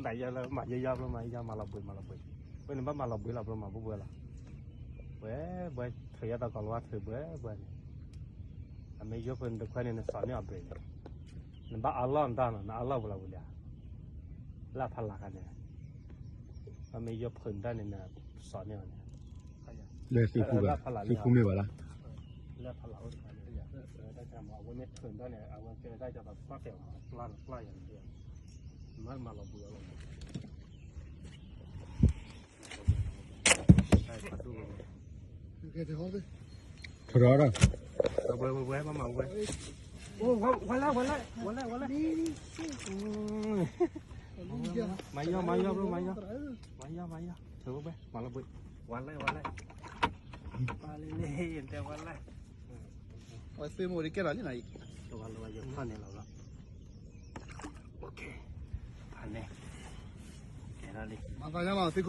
မၤယါလၢမၤယါယါဘျီမၤယါမၤလီၤဘှံးမၤလီၤဘှံး, ဝဲန့ၣ်ဘၣ်မၤလီၤဘှံးလီၤဘျီမၤဘှံးဘှံးလီၤ, ဘှဲဘှဲ ထုးယါတၢ်ကီၤလီၤဝါထုးဘှဲဘှဲန့ၣ်, အမ့ၢ်ယိၣ်ဖုနတခွဲန့ၣ် နစီၣ်န့ၢ်အီၤဘှဲန့ၣ်, နဘၣ်အလီၢ်နတၢ်နီၤ နအလီၢ်ပူၤလီၤဝံၤလံဧါ, လၢအဖီလာ်ခါန့ၣ်, အမ့ၢ်ယိၣ်ဖုနတၢ်န့ၣ် နစီၣ်န့ၢ်အီၤန့ၣ်, လၢသုးခိၣ်ဘၣ်, သုးခိၣ်မ့ၢ်ဘၣ်လၢ လၢဖီလာ်အိၣ်တခါန့ၣ်, အဝဲမ့ၢ်ထုးတၢ်န့ၣ် အဝဲကဲတၢ်ကီၤပှၢ်တဲာ်အီၤ ပျၢ်ပျၢ်ယၤန့ၣ်, မၤမၤလီၤဘှံးအီၤလီၤ, ထီထီၣ်, ဝဲဝဲဝဲမၤမၤဝဲ, ဝဲလဲၣ်ဝဲလဲၣ်ဝဲလဲၣ်ဝဲလဲၣ်, မၤယီၢ်မၤယီၢ်ဘျီမၤယီၢ်, မၤယီၢ်မၤယီၢ် ထုးဝဲဝဲ မၤလီၤဘှံး, ဝဲလဲၣ်ဝဲလဲၣ်, ပၢ်လံလံ တဲဝဲလဲၣ်, အဝဲသ့ၣ်မိၢ်ဒ်ကဲထီၣ်လံနီၤအံၤ, တဝဲလၢဝဲယထီၣ်န့ၣ်လီၤလီၤ, ဖးန့ၣ်, ကဲထီၣ်လံ, မၤသးညါလီၤသုးခိၣ်